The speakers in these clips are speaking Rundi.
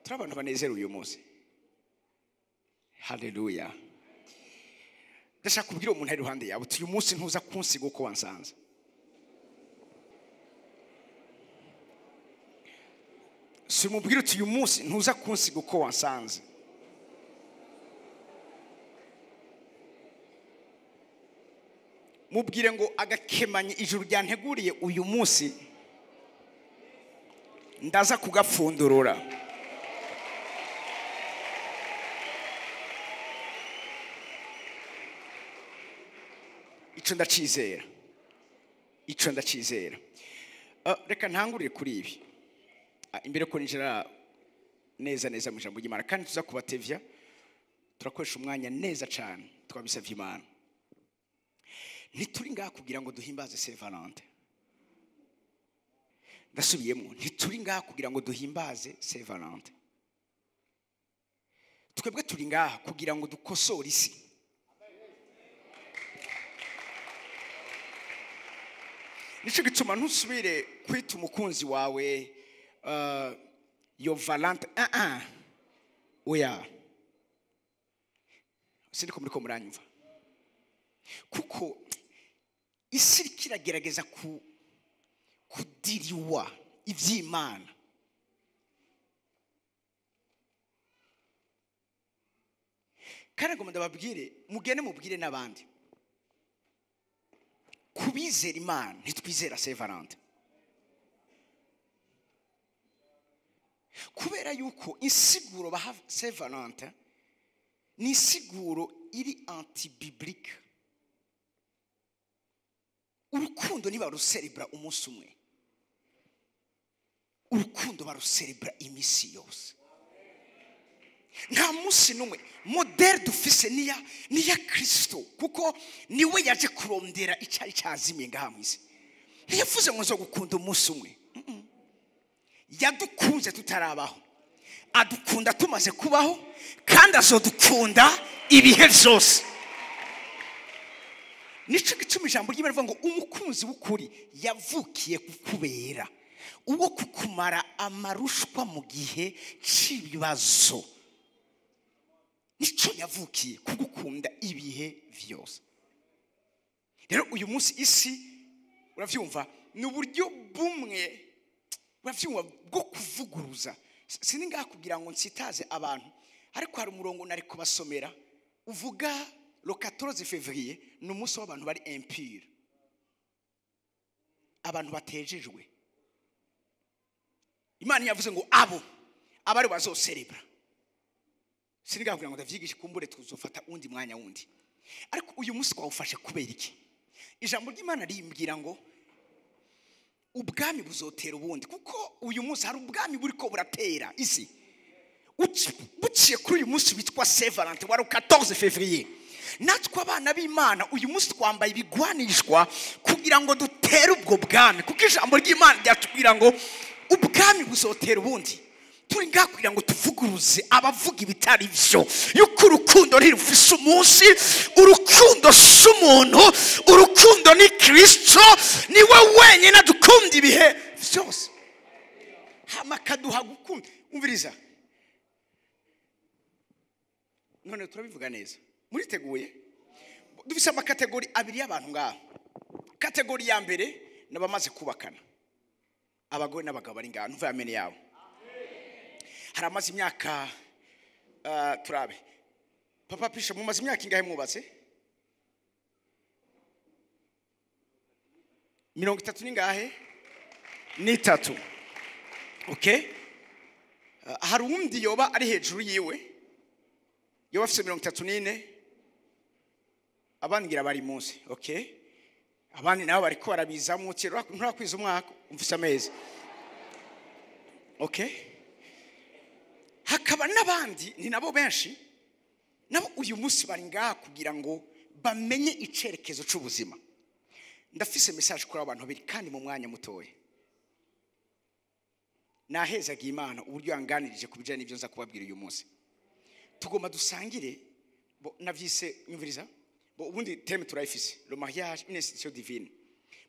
Turi abantu banezerewe uyu munsi. Haleluya. Ndashaka kubwira umuntu ari iruhande yawe uti uyu munsi ntuza kunsiga uko wansanze. Si umubwira uti uyu munsi ntuza kunsiga uko wansanze. Mubwire ngo agakemanye ijuru ryanteguriye uyu munsi ndaza kugapfundurura. Ico ndacizera. Ico ndacizera. Reka ntangurire kuri ibi. Imbere ko ninjira neza neza mu ijambo ry'Imana, kandi tuza kubatevya turakoresha umwanya neza cyane twabisavye Imana. Ntituri ngaha kugira ngo duhimbaze Saint Valentin. Ndasubiyemo, ntituri ngaha kugira ngo duhimbaze Saint Valentin. Twebwe turi ngaha kugira ngo dukosore isi. Nico gituma ntusubire kwita umukunzi wawe yo Valentin. Oya. Sindiko muriko muranyumva. Kuko isi kiragerageza kudiriwa ivy'Imana. Kandi ngo ndababwire, mugene mubwire n'abandi. Kubizera Imana ntitwizera Saint Valentin. Kubera yuko insiguro baha Saint Valentin ni insiguro iri anti-biblique. Urukundo ntibaruserebra umunsi umwe. Urukundo baruserebra imisi yose. Nta munsi n'umwe. Modèle dufise niya Kristo, kuko niwe yaje kurondera icari cyazimiye ngaha mu isi. Ntiyavuze ngo zo gukunda umunsi umwe. Yadukunze tutarabaho, adukunda tumaze kubaho, kandi azodukunda ibihe byose. Nico gituma ijambo ry'Imana rivuga ngo umukunzi w'ukuri yavukiye kukubera, uwo kukumara amarushwa mu gihe c'ibibazo. Nico yavukiye kugukunda ibihe vyose. Rero uyu munsi isi uravyumva ni uburyo bumwe uravyumva bwo kuvuguruza. Sindi ngaha kugira ngo nsitaze abantu, ariko hari umurongo nari kubasomera uvuga le 14 février ni umunsi w'abantu bari impure, abantu batejejwe. Imana yavuze ngo abo abari bazoserebra. Sindi ngaha kugira ngo ndavyigishe, kumbure tuzofata undi mwanya wundi. Ariko uyu munsi twawufashe kubera iki? Ijambo ry'Imana rimbwira ngo ubwami buzotera ubundi, kuko uyu munsi hari ubwami buriko buratera isi. Buciye kuri uyu munsi witwa Saint Valentin wa 14 février. Natwe abana b'Imana uyu munsi twambaye ibigwanishwa kugira ngo dutere ubwo bwami, kuko ijambo ry'Imana ryatubwira ngo ubwami buzotera ubundi. Turi ngaha kugira ngo tuvuguruze abavuga ibitari byo, yuko urukundo ntirufise umunsi. Urukundo si umuntu, urukundo ni Kristo, niwe wenyine adukunda ibihe byose, hama akaduha gukunda. Umviriza, none turabivuga neza, muriteguye? Dufise amakategori abiri y'abantu ngaha. Kategori ya mbere n'abamaze kubakana, abagore n'abagabo bari ngaha, ntuva yamene yabo. Hari amaze imyaka turabe papa pisha, mumaze imyaka ingahe mwubatse? 30 n'ingahe? 3. Okay. Hari uwundi yoba ari hejuru yiwe, yoba afise 34, abandi ngira bari munsi. Okay, abandi nabo bariko barabizamwo, nturakwiza umwaka, umfise amezi. Okay, hakaba n'abandi ni nabo benshi, nabo uyu munsi bari ngaha kugira ngo bamenye icerekezo c'ubuzima. Ndafise message kuri abantu babiri kandi mu mwanya mutoya. Nahezaga Imana uburyo yanganirije kubijanye n'ivyo nza kubabwira uyu munsi. Tugomba dusangire, bo navyise nyumviriza, bo ubundi thème turayifise, le mariage une institution divine.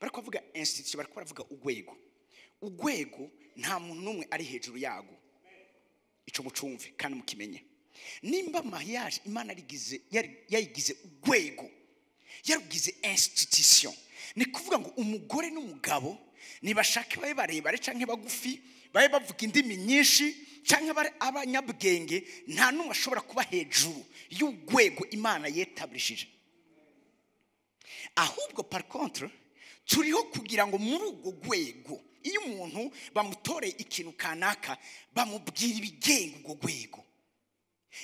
Bariko bavuga institution, bariko baravuga ugwego. Ugwego nta muntu numwe ari hejuru yago. Ico mucumve kandi mukimenye. Nimba mariage Imana yarigize, yayigize urwego, yarugize institution, ni kuvuga ngo umugore n'umugabo nibashake babe barebare canke bagufi, babe bavuga indimi nyinshi canke bare abanyabwenge, nta n'umwe ashobora kuba hejuru y'urwego Imana yetablishije. Ahubwo par contre turiho kugira ngo muri urwo rwego, iyo umuntu bamutoreye ikintu kanaka bamubwira ibigenga urwo rwego.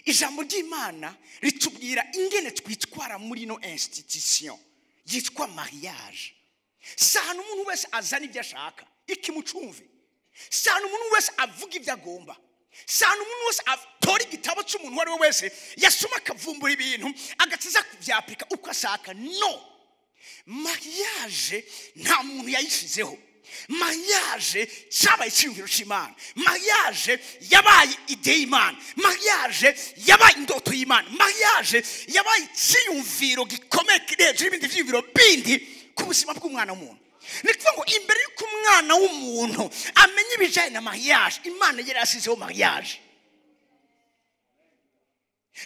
Ijambo ry'Imana ritubwira ingene twitwara muri ino institution yitwa mariage. Si ahantu umuntu wese azana ibyo ashaka, ikimucumve. Si ahantu umuntu wese avuga ibyo agomba. Si ahantu umuntu wese atora igitabo cy'umuntu uwo ari we wese yasoma akavumbura ibintu agakiza kubyapurika uko ashaka. No, mariage nta muntu yayishizeho. Mariage cyabaye icyiyumviro cy'Imana. Mariage yabaye idée y'Imana. Mariage yabaye indoto y'Imana. Mariage yabaye icyiyumviro gikomeye kiri hejuru y'ibindi byiyumviro bindi ku buzima bw'umwana w'umuntu. Ni ukuvuga ngo imbere y'uko umwana w'umuntu amenya ibijyanye na mariage, Imana yari yasizeho mariage.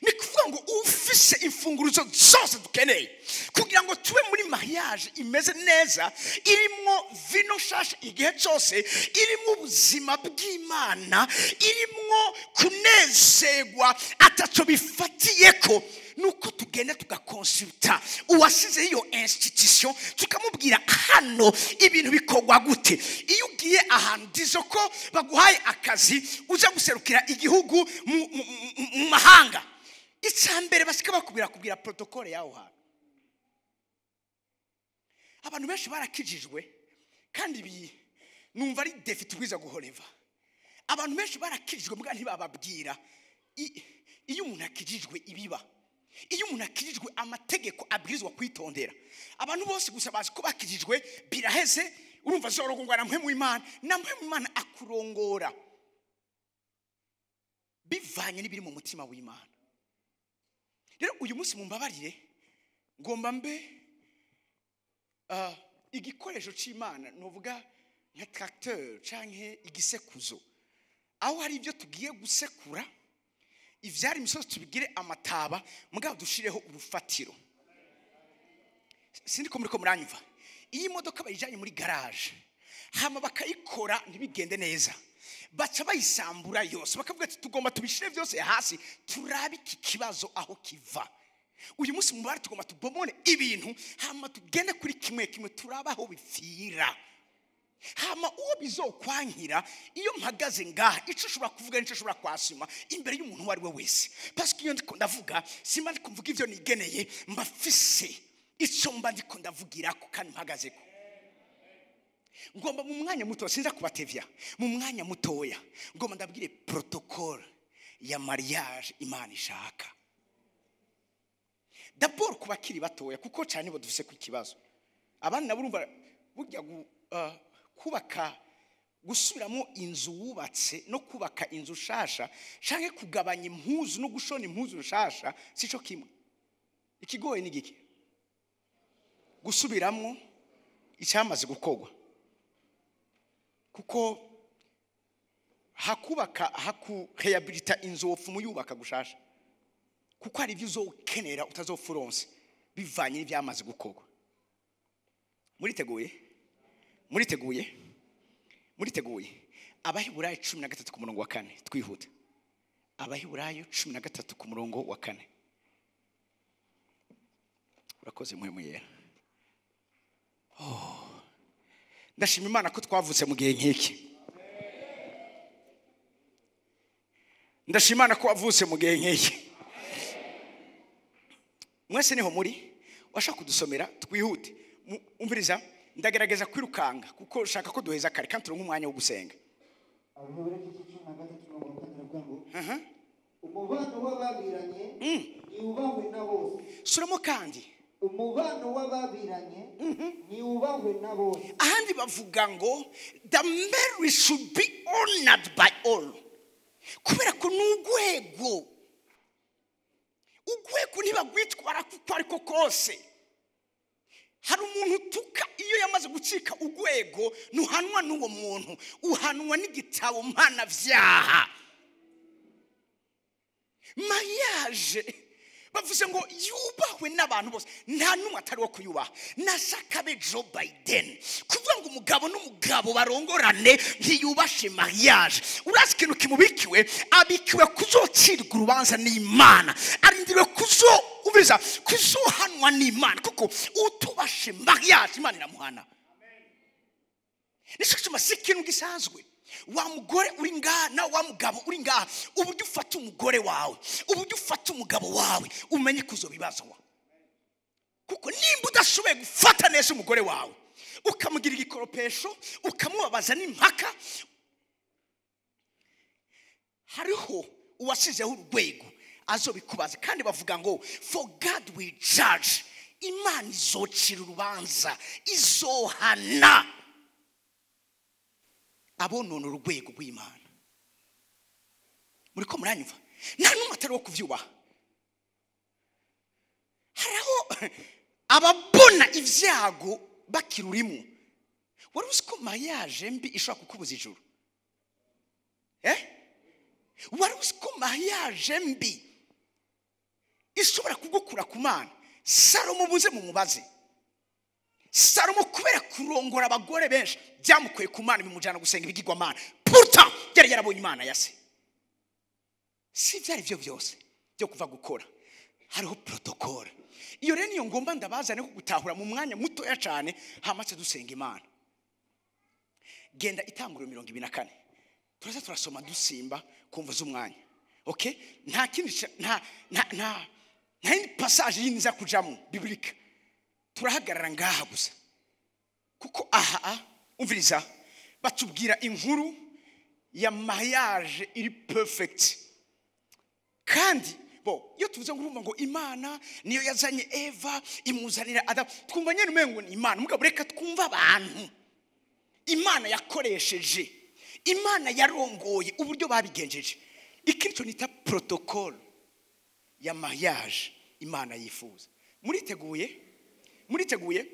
Ni kuvuga ngo ufise imfunguruzo zose dukeneye kugira ngo tube muri mariage imeze neza, irimwo vino nshasha igihe cyose, irimwo ubuzima bw'Imana, irimwo kunezerwa ataco bifatiyeko, nuko tugenda tugakonsulta uwasize iyo institution, tukamubwira hano ibintu bikorwa gute. Iyo ugiye ahantu dizo ko baguhaye akazi uza guserukira igihugu mu mahanga, icambere basika bakubwira kubwira protocole yaho hantu. Abantu benshi barakijijwe kandi ibi numva ari défi tubwiza guhoreva. Abantu benshi barakijijwe mbwa ntibababwira iyo umuntu akijijwe ibiba, iyo umuntu akijijwe amategeko abwirizwa kwitondera. Abantu bose gusa bazi ko bakijijwe biraheze, urumva zorogongwa na mpwemu w'Imana, na mpwemu w'Imana akurongora bivanye n'ibiri mu mutima w'Imana. Rero uyu munsi mumbabarire ngomba mbe igikoresho c'Imana, novuga nka tracteur canke igisekuzo, aho hari ibyo tugiye gusekura, ivyari imisozi tubigire amataba, mugabo dushireho urufatiro. Sindi ko muriko muranyumva. Iyi modoka bayijanye muri garage hama bakayikora ntibigende neza, baca bayisambura yose, bakavuga ati tugomba tubishire byose hasi turabe iki kibazo aho kiva. Uyu munsi mubare tugomba tubomone ibintu hama tugende kuri kimwe kimwe turabe aho bipfira. Hama uwo bizokwankira iyo mpagaze ngaha, ico ushobora kuvuga nico ushobora kwasuma imbere y'umuntu uwo ari we wese, parce que iyo ndiko ndavuga simba ndiko mvuga ivyo nigeneye, mbafise ico mba ndiko ndavugirako kandi mpagazeko. Ngomba mu mwanya muto, sinza kubatevya, mu mwanya mutoya ngomba ndabwire protocole ya mariage Imana ishaka. D'abord ku bakiri batoya, kuko cyane bo dufise ku kibazo. Abandi nabo urumva burya kubaka, gusubiramo inzu wubatse no kubaka inzu nshasha canke kugabanya impuzu no gushona impuzu nshasha sico kimwe. Ikigoye ni giki? Gusubiramo icyamaze gukorwa, kuko hakubaka hakurehabilita inzu wopfuma uyubaka gushasha, kuko hari ibyo uzokenera utazofuronse bivanye n'ibyamaze gukorwa. Muriteguye? Muriteguye? Muriteguye? Abaheburayo 13 ku murongo wa 4, twihuta. Abaheburayo 13 ku murongo wa 4. Urakoze Mpwemu Yera. Oh, ndashima Imana ko twavutse mu gihe nk'iki. Ndashima Imana ko wavutse mu gihe nk'iki. Mwese niho muri, washaka kudusomera twihute. Umviriza, ndagerageza kwirukanga kuko ushaka ko duheza kare kandi turonka umwanya wo gusenga. Abaheburayo 13 umurongo wa 4 aravuga ngo, umubano w'ababiranye niwubahwe na bose. Suramo kandi. Umubano w'ababiranye niwubahwe na bose. Ahandi bavuga ngo the marriage should be honored by all. Kubera ko n'urwego, urwego ntibagwitwara kuko ariko kose. Hari umuntu utuka iyo yamaze gucika urwego, ntuhanwa n'uwo muntu, uhanwa n'igitabo mpanavyaha. Mariage bavuze ngo yubahwe n'abantu bose, nta n'umwe atari wo kuyubaha. Nashaka be Joe Biden kuvuga ngo umugabo n'umugabo barongorane ntiyubashe mariage. Urazi ikintu kimubikiwe? Abikiwe kuzocirwa urubanza n'Imana, arindiriwe kuzo kuzohanwa n'Imana, kuko utubashe mariage Imana iramuhana. Nicyo gituma si ikintu gisanzwe. Wa mugore uri ngaha na wa mugabo uri ngaha, uburyo ufata umugore wawe, uburyo ufata umugabo wawe, umenye kuzobibazwa. Kuko nimba udashoboye gufata neza umugore wawe, ukamugira igikoropesho, ukamubabaza n'impaka, hariho uwasizeho urwego azobikubaza. Kandi bavuga ngo for God will judge, Imana izocira urubanza, izohana abonona urwego rw'Imana. Muri ko muranyumva? Nta n'umwe atari wo kuvyubaha. Hariho ababona ivyago bakirurimo. Wari uzi ko mariage mbi ishobora kukubuza ijuru? Wari uzi ko mariage mbi ishobora kugukura ku Mana? Salomo buze mu mubaze. Salomo kubera kurongora abagore benshi byamukuye ku Mana, bimujyana gusenga ibigirwamana. Pourtant yari yarabonye Imana ya se. Si byari byo byose byo kuva gukora, hariho protocole. Iyo rero niyo ngomba ndabazane ko gutahura mu mwanya mutoya cyane, hamatse dusenga Imana. Genda Itanguriro 24, turaza turasoma dusimba kumva z'umwanya. Okay, nta kindi, nta nta nta nta yindi passage yindi nza kujamo biblique. Turahagarara ngaha gusa, kuko aha umviriza batubwira inkuru ya mariage iri perfect. Kandi bo iyo tuvuze ngo urumva ngo Imana niyo yazanye Eva imuzanira Adamu, twumva nyene umengo ni Imana. Mugabo reka twumva abantu Imana yakoresheje, Imana yarongoye uburyo babigenjeje. Iki nico nita protocole ya mariage Imana yifuza. Muriteguye? Muriteguye?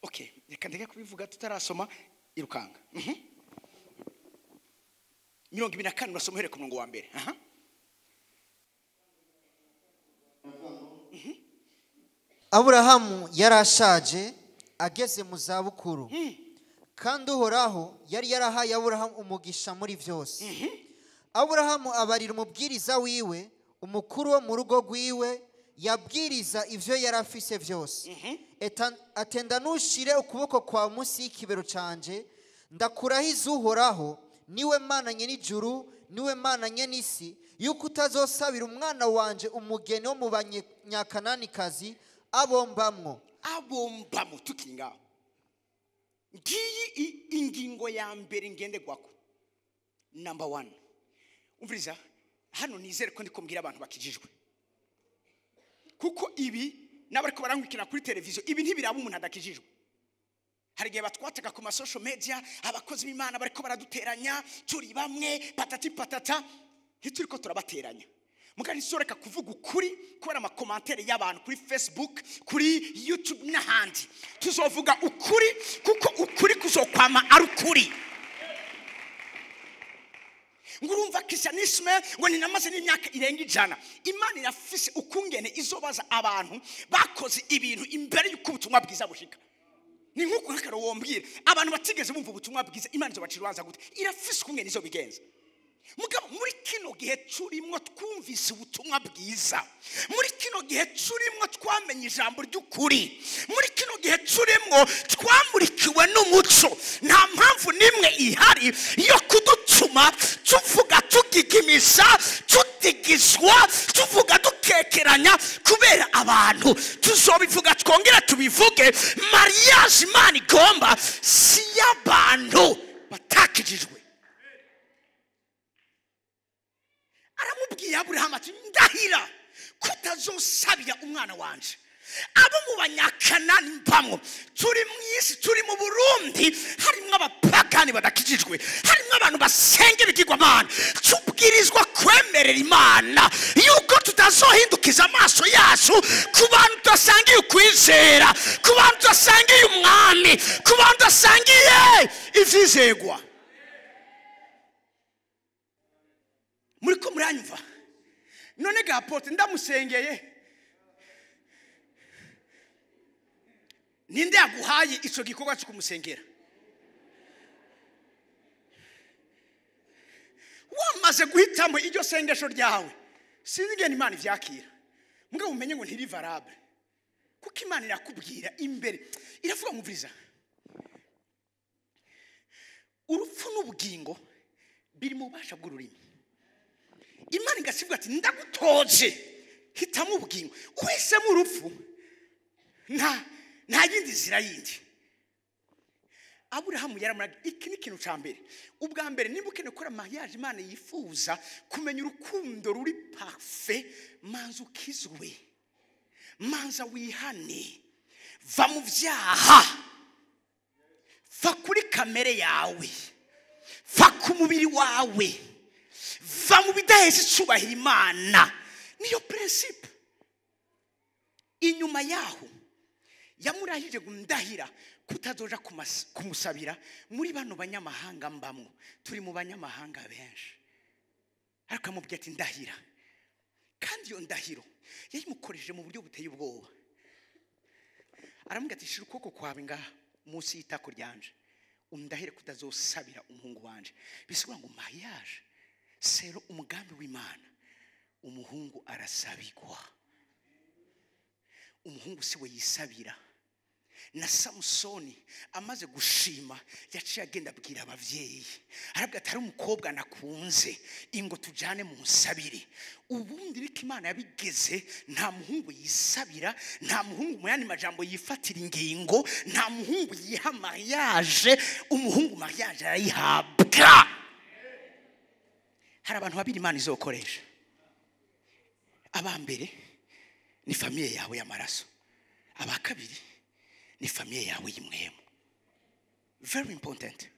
Okay, reka ndeke kubivuga tutarasoma. Irukanga 24, urasoma uhereye ku murongo wa mbere. Aburahamu yarashaje ageze mu zabukuru, kandi Uhoraho yari yarahaye Aburahamu umugisha muri byose. Aburahamu abarira umubwiriza wiwe, umukuru wo mu rugo rwiwe, yabwiriza ivyo yarafise vyose. Atenda nushire ukuboko kwa munsi y'ikibero canje, ndakurahiza Uhoraho, niwe Mana nyen'ijuru, niwe Mana nyen'isi, yuko utazosabira umwana wanje umugeni wo mu banyakananikazi abombamwo. Abombamwo. Tukiri ngaho, ngiyi ingingo ya mbere ngenderwako, number 1. Umviriza hano, nizere ko ndiko mbwira abantu bakijijwe, kuko ibi n'abariko barankwikira kuri televiziyo, ibi ntibiraba umuntu adakijijwe. Hari igihe batwataka ku ma social media, abakozi b'Imana bariko baraduteranya, turi bamwe patati patata, ntituriko turabateranya. Muga ntisoreka kuvuga ukuri kubera amakomantere y'abantu kuri Facebook, kuri YouTube n'ahandi. Tuzovuga ukuri kuko ukuri kuzokwama ari ukuri. Ngurumva christianisme ngo ninamaze n'imyaka irenga 100. Imana irafise ukungene izobaza abantu bakoze ibintu imbere y'uko ubutumwa bwiza bushika. Ni nkuko nkakaro wombwira abantu batigeze bumva ubutumwa bwiza, Imana izobacira urubanza gute? Irafise ukungene izobigenza. Mugabo muri kino gihe turimwo twumvise ubutumwa bwiza, muri kino gihe turimwo twamenye ijambo ry'ukuri, muri kino gihe turimwo twamurikiwe n'umuco, nta mpamvu nimwe ihari yo kudutuma tuvuga tugigimisha, tudigizwa, tuvuga dukekeranya kubera abantu. Tuzobivuga twongera tubivuge, mariage Imana igomba si y'abantu batakijijwe. Aramubwiye Aburahamu ati ndahira kutazosabira umwana wanje abo mu banyakanani mbamwo. Turi mu isi, turi mu Burundi, harimo abapagani badakijijwe, harimo abantu basenga ibigirwamana. Tubwirizwa kwemerera Imana yuko tutazohindukiza amaso yacu ku bantu tudasangiye ukwizera, ku bantu tudasangiye umwami, ku bantu tudasangiye ivyizegwa. Muri ko muranyumva? None gapote ndamusengeye, ninde yaguhaye ico gikorwa cyo kumusengera? Wamaze guhitamo iryo sengesho ryawe, sinzi ingene Imana ivyakira, mugabo umenye ngo ntiri valable, kuko Imana irakubwira imbere, iravuga muviriza, urupfu n'ubugingo biri mu bubasha bw'ururimi. Imana igasivuga ati ndagutoje, hitamo ubugingo. Uhisemo urupfu, nta yindi nzira yindi. Aburahamu yaramuraga. Iki ni ikintu ca mbere. Ubwa mbere, nimba ukeneye gukora mariage Imana yifuza, kumenya urukundo ruri parfait, manza ukizwe, manza wihane, va mu vyaha, va kuri kamere yawe, va ku mubiri wawe, va mu bidahesha icubahiro Imana. Niyo principe. Inyuma yaho yamurahije gundahira kutazoja kumusabira muri bano banyamahanga mbamwo. Turi mu banyamahanga benshi, ariko amubwira ati ndahira. Kandi iyo ndahiro yayimukoresheje mu buryo buteye ubwoba. Aramubwira ati shira ukuboko kwawe ngaha munsi y'itako ryanje, undahire kutazosabira umuhungu wanje. Bisigura ngo mariage sero umugambi w'Imana, umuhungu arasabigwa, umuhungu si we yisabira. Na Samusoni amaze gushima yaciye agenda abwira abavyeyi, arabwira ati hari umukobwa nakunze, ingo tujane mu nsabire. Ubundi riko Imana yabigeze, nta muhungu yisabira, nta muhungu mu yandi majambo yifatira ingingo, nta muhungu yiha mariage. Umuhungu mariage arayihabwa. Hari abantu babiri Imana izokoresha. Aba mbere ni famille yawe y'amaraso, aba kabiri ni famille yawe y'imwemu. Very important.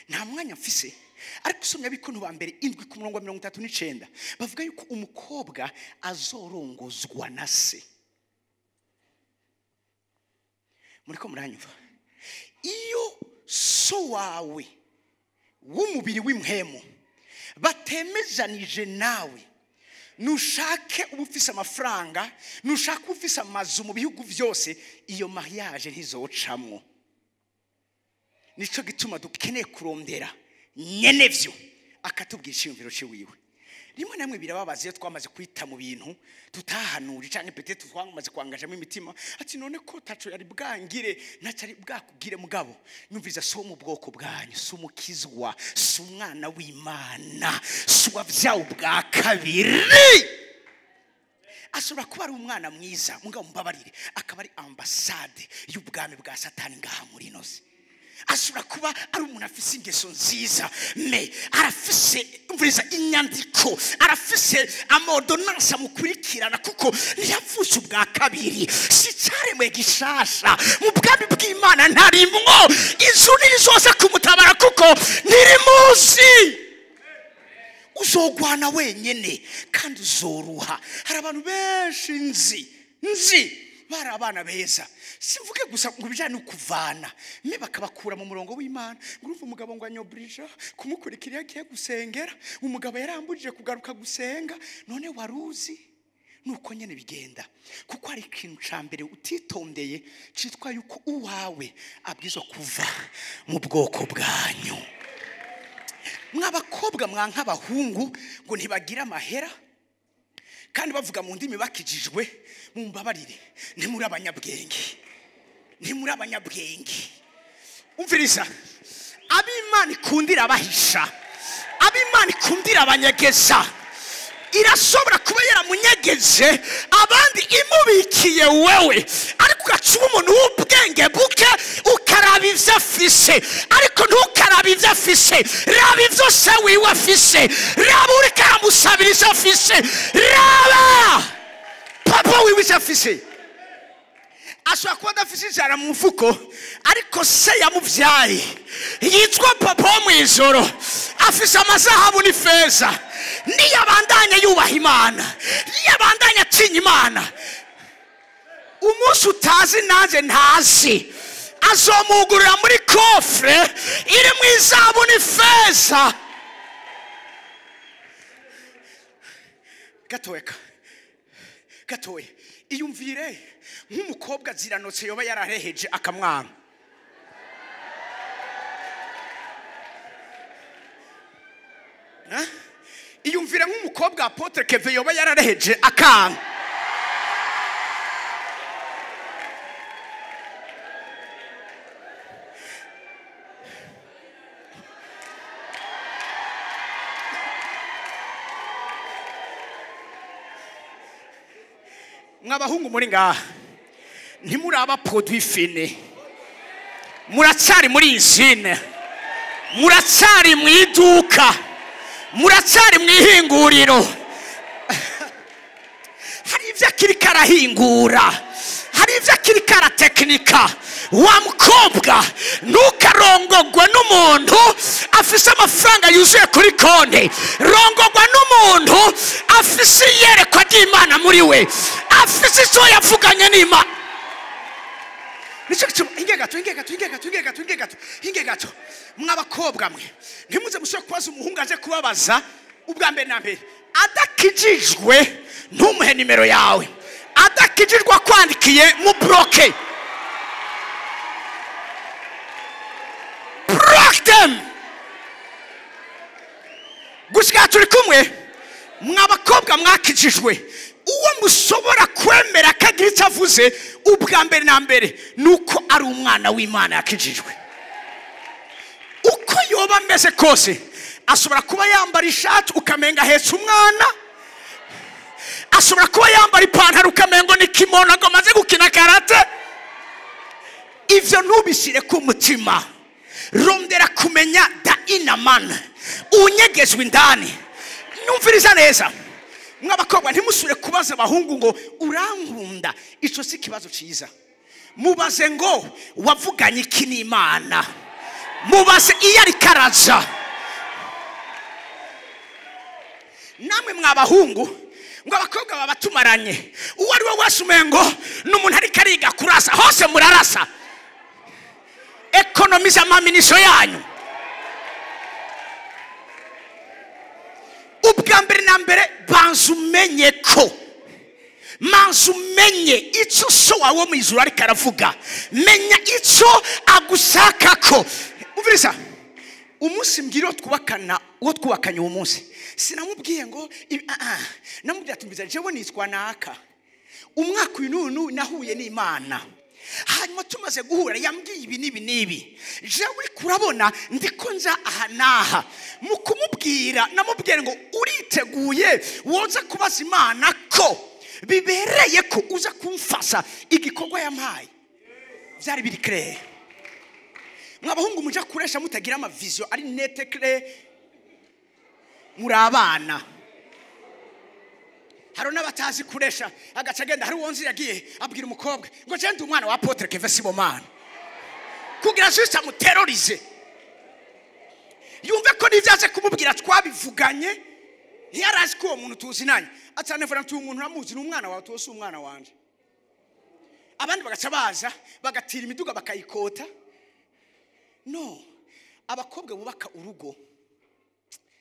Nta mwanya mfise, ariko usomye abikono ba mbere 7 ku murongo wa 39 bavuga yuko umukobwa azorongozwa na se. Muriko muranyumva? Iyo so wawe w'umubiri w'imwemu batemezanije nawe, nushake ubufise amafaranga, nushake ubufise amazu mu bihugu byose, iyo mariage ntizocamwo. Nico gituma dukeneye kurondera nyenevyo akatubwira iciyumviro ciwiwe. Rimwe namwe birababaza iyo twamaze kwita mu bintu tutahanura, canke peut-être twamaze kwangajamo imitima, ati none ko taco yari bwangire, ntacari bwakubwire. Mugabo nyumviza, so mu bwoko bwanyu, si umukizwa, si umwana w'Imana, si uwavyawe ubwa kabiri. Ashobora kuba ari umwana mwiza, mugabo mbabarire, akaba ari ambasade y'ubwami bwa Satani ngaha muri ino si. Ashobora kuba ari umuntu afise ingeso nziza, me arafise umviriza inyandiko, arafise amordonnance amukurikirana, kuko ntiyavutse ubwa kabiri, si caremwe gishasha mu bwami bw'Imana ntarimwo. Inzu ntirizoza kumutabara kuko ntirimuzi. Uzogwana wenyene kandi uzoruha. Hari abantu benshi nzi bari abana beza, simvuge gusa ngo ibijanye no kuvana me bakabakura mu murongo w'Imana. Ngo urumva umugabo ngo anyobrija kumukurikira yagiye gusengera, umugabo yarambujije kugaruka gusenga, none waruzi nuko nyene bigenda. Kuko hari ikintu ca mbere utitondeye citwa yuko uwawe abwizwa kuva mu bwoko bwanyu. Mw'abakobwa mwanka abahungu ngo ntibagira amahera kandi bavuga mu ndimi bakijijwe, mumbabarire, ntimuri abanyabwenge, ntimuri abanyabwenge. Umviriza, ab'Imana ikundira abahisha, ab'Imana ikundira abanyegeza. Irashobora kuba yaramunyegeje abandi imubikiye wewe, ariko ugaca umuntu w'ubwenge buke ukaraba ivyo afise, ariko ntukaraba ivyo afise, raba ivyo se wiwe afise, raba uriko aramusabira ivyo afise, raba papa wiwe ivyo afise. Ashobora kuba adafise ijana mu mufuko, ariko se yamuvyaye yitwa papa wo mw'ijoro afise amazahabu n'ifeza. Niyabandanya yubaha Imana, niyabandanya atinya Imana, umunsi utazi nanjye ntazi, azomugurira muri kofre iri mu izahabu n'ifeza. Gatoya gatoya, iyumvire nk'umukobwa ziranotse yoba yarareheje akamwana. Iyumvire nk'umukobwa Apotre Keve yoba yarareheje akanga. Mwabahungu muri ngaha ntimuraba produit fini, muracyari muri usine, muracyari mu iduka, muracyari mu ihinguriro. Hari ibyo akiri karahingura, hari ibyo akiri karatekinika. Wa mukobwa, ntukarongogwe n'umuntu afise amafaranga yuzuye kuri konti. Rongogwa n'umuntu afise iyerekwa ry'Imana muri we, afise icyo yavuganye n'Imana. Nicyo gituma hinge gato, hinge gato, hinge gato, hinge gato, hinge gato, hinge gato. Mw'abakobwa mwe, ntimuze musubire kubaza umuhungu aje kubabaza ubwa mbere na mbere adakijijwe, ntumuhe nimero yawe. Adakijijwe akwandikiye, mu bloke, block them. Gushika turi kumwe. Mw'abakobwa mwakijijwe, uwo mushobora kwemera akagira icyo avuze ubwa mbere na mbere nuko ari umwana w'Imana yakijijwe. Uko yoba ameze kose, ashobora kuba yambara ishati ukamenga ahetse umwana, ashobora kuba yambara ipantaro ukamengo ni kimono ngo amaze gukina karate. Ivyo ntubishyire ku mutima. Rondera kumenya da inamana unyegezwe indani. Numviriza neza mw'abakobwa, ntimusubire kubaza abahungu ngo urankunda. Ico si ikibazo ciza. Mubaze ngo wavuganye iki n'Imana, mubaze iyo ari karaja. Namwe mw'abahungu ngo abakobwa baba tumaranye, uwo ari we wese umengo n'umuntu ariko ariga kurasa, hose murarasa. Ekonomiza amaminisho yanyu. Ubwa mbere na mbere banza umenye ko, manza umenye icyo so wawe wo mu ijuru ariko aravuga, menya icyo agushaka ko. Umviriza, umunsi mbwira uwo twubakana, uwo twubakanye uwo munsi, sinamubwiye ngo namubwiye ati mbiza jewe nitwa naka, umwaka uyu n'uyu nahuye n'Imana, hanyuma tumaze guhura yambwiye ibi n'ibi n'ibi, jewe uriko urabona ndiko nza aha n'aha. Mu kumubwira namubwiye ngo uriteguye woza kubaza Imana ko bibereye ko uza kumfasha igikorwa yampaye. Byari biri clair. Mw'abahungu muja kuresha mutagira ama vision ari nete clair, muri abana. Hari n'abatazi kuresha agaca agenda. Hari uwonzi yagiye abwira umukobwa ngo je ndi umwana wa Apotre Keve Sibomana, kugira juste amuterorize yumve ko n'ivyo aje kumubwira twabivuganye. Ntiyarazi ko uwo muntu tuzinanye. Atanevura nti uyu muntu uramuzi, ni umwana wawe, tuwo si umwana wanje. Abandi bagaca baza bagatira imiduga bakayikota. No, abakobwa bubaka urugo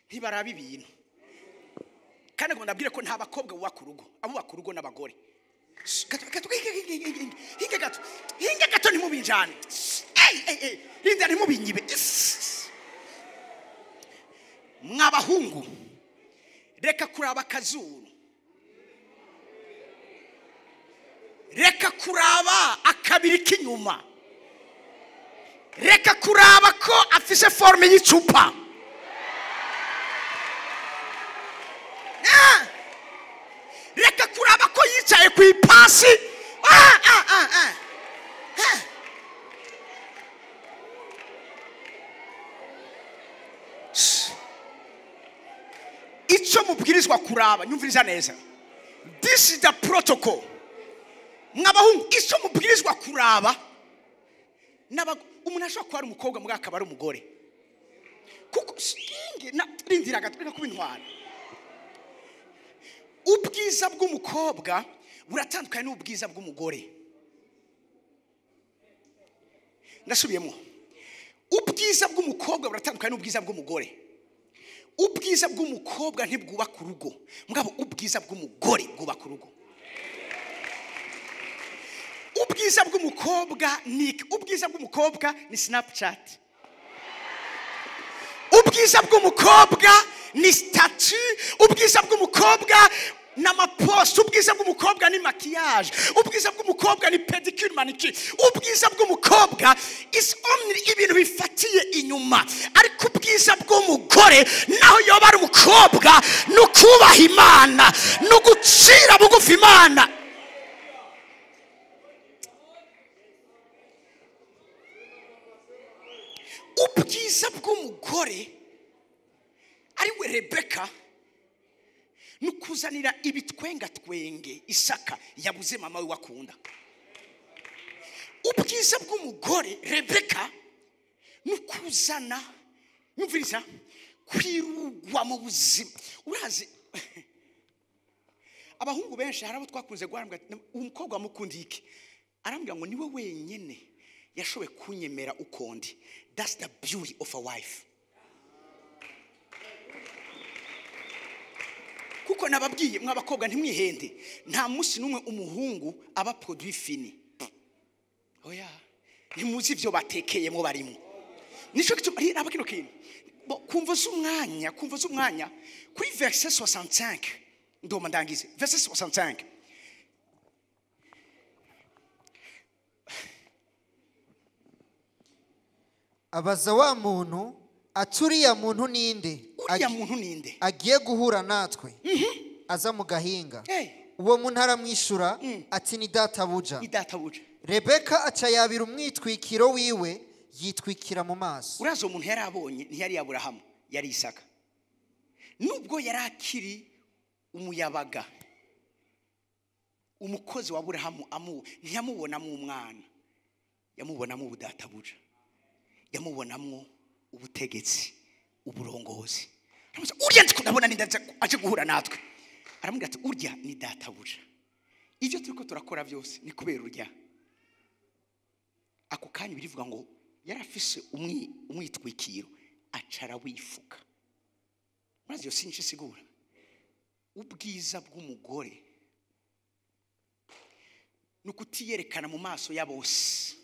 ntibaraba ibintu. Kandi ngo ndabwire ko nta bakobwa bubaka urugo, abubaka urugo n'abagore. Gato gato, hinge gato, hinge gato, ntimubinjane. Ey ey ey, rinda ntimubinyibe. Mw'abahungu, reka kuraba akazuru, reka kuraba akabiri k'inyuma, reka kuraba ko afise forme y'icupa. Reka kuraba ko yicaye ku ipasi. Icyo mubwirizwa kuraba, nyumviriza neza, this is the protocol. Mw'abahungu, icyo mubwirizwa kuraba, umuntu ashobora kuba ari umukobwa mugabo akaba ari umugore. Kuko rindira gato, reka kuba intwari. Ubwiza bw'umukobwa buratandukanye n'ubwiza bw'umugore. Ndasubiyemo, ubwiza bw'umukobwa buratandukanye n'ubwiza bw'umugore. Ubwiza bw'umukobwa ntibwubaka urugo, mugabo ubwiza bw'umugore bwubaka urugo. Ubwiza bw'umukobwa ni ubwiza bw'umukobwa ni Snapchat. Ubwiza bw'umukobwa ni statut. Ubwiza bw'umukobwa n'amapost. Ubwiza bw'umukobwa ni maquillage. Ubwiza bw'umukobwa ni pedicure, manicure. Ubwiza bw'umukobwa is only ibintu bifatiye inyuma. Ariko ubwiza bw'umugore naho yoba ari umukobwa ni ukubaha Imana, ni ugucira bugufi Imana. Ubwiza bw'umugore ari we Rebeka nukuzanira ibitwenga twenge Isaka yabuze mama we wakunda. Ubwiza bw'umugore Rebeka nukuzana nyumviriza kwirugwa mu buzima. Urazi abahungu benshi harabo twakunze guharambwa, umukobwa wamukundiye iki? Arambwira ngo niwe wenyene yashoboye kunyemera ukondi. That's the beauty of a wife. Kuko nababwiye mwabakobwa ntimwihende, nta munsi numwe umuhungu aba produit fini. Oya, ntimuzi ivyo batekeyemo barimo. Nico gituma raba kino kintu. Kumva z'umwanya, kumva z'umwanya kuri verset 65 ndoma ndangize. Verset 65. Abaza wa muntu ati uriya muntu ninde? Uriya muntu ninde? Agiye guhura natwe. Aza mu gahinga. Uwo muntu aramwishura ati ni databuja. Ni databuja. Rebeka aca yabira umwitwikiro wiwe yitwikira mu maso. Urazo umuntu yarabonye ntiyari Aburahamu, yari Isaka. Nubwo yari akiri umuyabaga, umukozi wa Aburahamu ntiyamubonamo umwana, yamubonamo ubudatabuja, yamubonamo ubutegetsi, uburongozi. Uriya ndiko ndabona ni aje guhura natwe. Aramubwira ati urya ni databuja. Ibyo turiko turakora byose ni kubera urya. Ako kanya birivuga ngo yarafise umwitwikiro acara wifuka. Murazi yo sinje sigura. Ubwiza bw'umugore nukutiyerekana mu maso ya bose,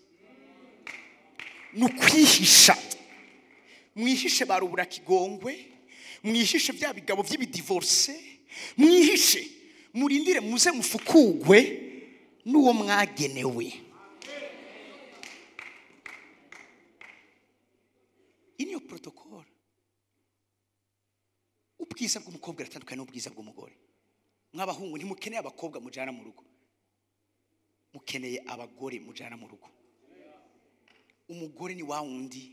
nukwihisha. Mwihishe barubura kigongwe, mwihishe bya bigabo by'ibidivorce, mwihishe murindire muze mufukugwe n'uwo mwagenewe. Iniyo protocol. Ubwiza bw'umukobwa aratandukanye n'ubwiza bw'umugore. Mw'abahungu ntimukeneye abakobwa mujana mu rugo, mukeneye abagore mujana mu rugo. Umugore ni wa wundi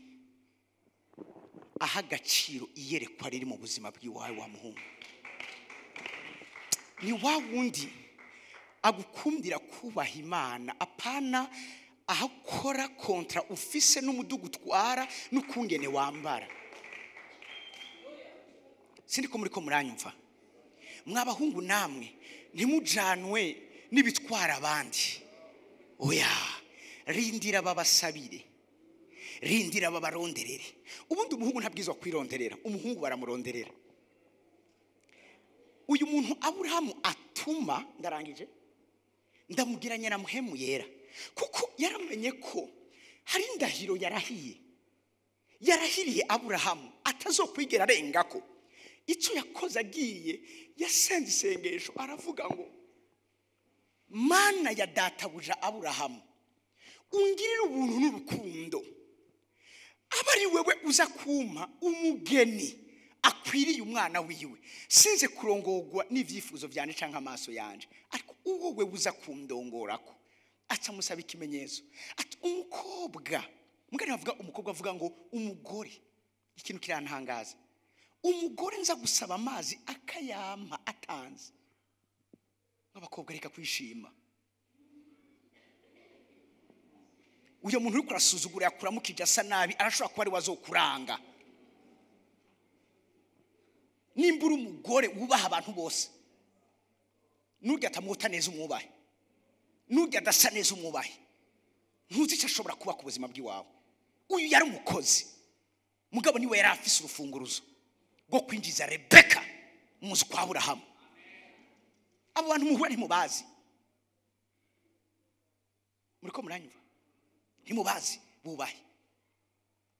aha agaciro iyerekwa riri mu buzima bw'iwawe wa muhungu. Ni wa wundi agukundira kubaha Imana, apana ahakora kontra ufise n'umudugu utwara n'ukungene wambara. Sindiko muri ko muranyumva. Mw'abahungu namwe ntimujanwe n'ibitwara abandi. Oya, rindira babasabire, rindira babaronderere. Ubundi umuhungu ntabwizwa kwironderera, umuhungu baramuronderera. Uyu muntu Aburahamu atuma, ndarangije, ndamugiranye na muhemu yera, kuko yaramenye ko hari indahiro yarahiye, yarahiriye Aburahamu atazokwigera arengako. Icyo yakoze agiye yasenze isengesho aravuga ngo Mana ya databuja Aburahamu, ungirire ubuntu n'urukundo, aba ari wewe uza kumpa umugeni akwiriye umwana wiwe, sinze kurongogwa n'ivyifuzo byane canke amaso yanje, ariko uwo we uza kundongorako. Aca musaba ikimenyetso ati umukobwa, mugani bavuga umukobwa avuga ngo umugore. Ikintu kirantangaza, umugore nza gusaba amazi akayampa atanze. Abakobwa reka kwishima. Uyo muntu uri kurasuzugura yakuramukije asa nabi, arashobora kuba ari wazokuranga. Nimba uri umugore wubaha abantu bose, nurya atamwota neza umwubahe, nurya adasa neza umwubahe, ntuzi icyo ashobora kuba ku buzima bw'iwawe. Uyu yari umukozi, mugabo niwe yari afise urufunguruzo bwo kwinjiza Rebeka mu nzu kwa Aburahamu. Abo bantu muhura ntimubazi, muriko muranyumva? Ntimubazi, bubahe,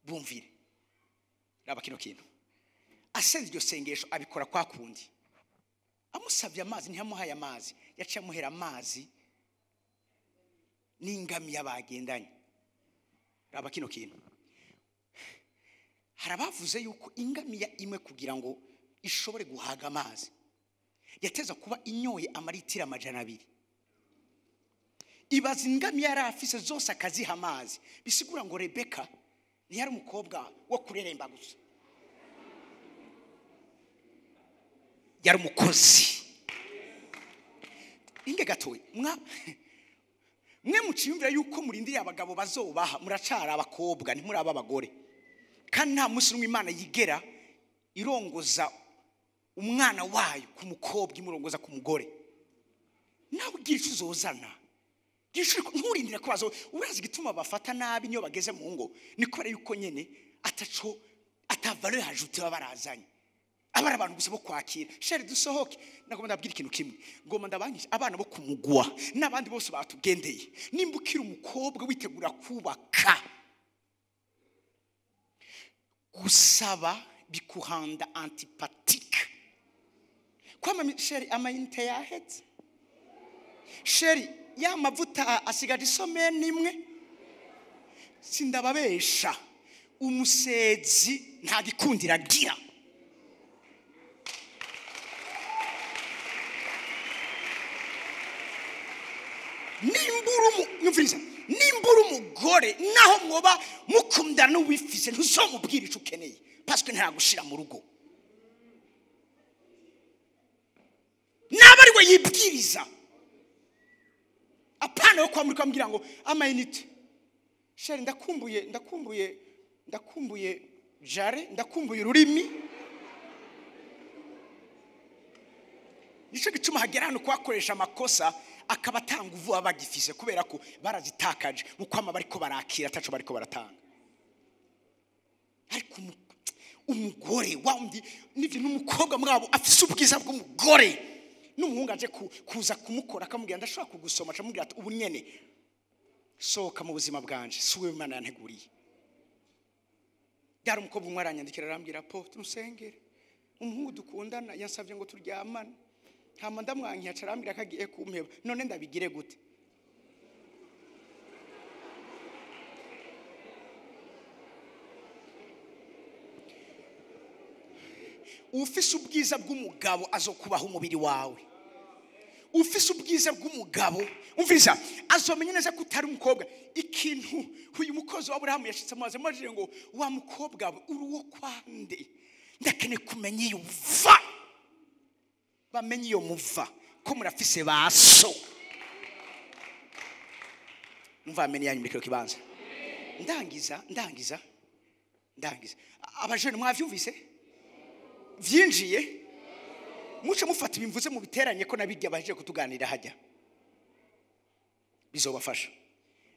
bumvire. Raba kino kintu, asenze iryo sengesho abikora kwa kundi, amusabye amazi ntiyamuhaye amazi, yaciye amuhera amazi n'ingamiya bagendanye. Raba kino kintu, hari abavuze yuko ingamiya imwe kugira ngo ishobore guhaga amazi yateza kuba inyoye amaritiro 200. Ibaza ingamiya yari afise zose akaziha amazi. Bisigura ngo Rebeka ntiyari umukobwa wo kureremba gusa, yari umukozi. Inge gatoya, mwe muciyumvira yuko murindiriye abagabo bazobaha, muracara abakobwa ntimuraba abagore. Kandi nta munsi n'umwe Imana yigera irongoza umwana wayo ku mukobwa, imurongoza ku mugore. Nawe ugira icyo uzozana, nturindire ko bazo. Urazi igituma bafata nabi niyo bageze mu ngo, ni kubera yuko nyene ataco ata valeur ajoutée baba barazanye. Aba ari abantu gusa bo kwakira. Chéri dusohoke. Nagomba ndabwira ikintu kimwe, ngomba ndabangisha abana bo kumugwa n'abandi bose batugendeye. Nimba ukiri umukobwa witegura kubaka, gusaba bikuhanda antipathique. Kwama chéri amayinite yahetse, chéri ya mavuta asigaje isomeni imwe, sindababesha umusezi nta gikundira agira. Nimbura umugore naho mwoba mukundana n'uwifise, ntuzomubwira ico ukeneye parce que ntagushira mu rugo. Naba ari we yibwiriza, apana yo kwamurika ambwira ngo amayinite, chéri ndakumbuye, ndakumbuye, ndakumbuye jare, ndakumbuye ururimi. Nico gituma hagera hano kubakoresha amakosa akaba atanga uvuba bagifise, kubera ko barazitakaje mu kwama bariko barakira ataco bariko baratanga. Ariko umugore wandi nivyo n'umukobwa mwabo afise ubwiza bw'umugore, n'umuhungu aje kuza kumukora akamubwira ndashobora kugusoma, acamubwira ati ubu nyene sohoka mu buzima bwanje, si wewe Imana yanteguriye. Yari umukobwa umwe aranyandikira arambwira po tumusengere, umuhungu dukundana yansavye ngo turyamane, hama ndamwankiye aca arambwira ko agiye kumpeba, none ndabigire gute? Ufise ubwiza bw'umugabo azokubaha umubiri wawe. Ufise ubwiza bw'umugabo, umviriza, azomenya neza ko utari umukobwa. Ikintu uyu mukozi wa Aburahamu yashitse amazi amajije ngo wa mukobwa we uri uwo kwande, ndakeneye kumenya iyo uva, bamenye iyo muva ko murafise baso. Umva amenye yanyu muri kibanza. Ndangiza, ndangiza, ndangiza. Abajene mwavyumvise vyinjiye, muce mufata ibimvuze mu biteranye ko nabijya baje kutuganira hajya bizobafasha.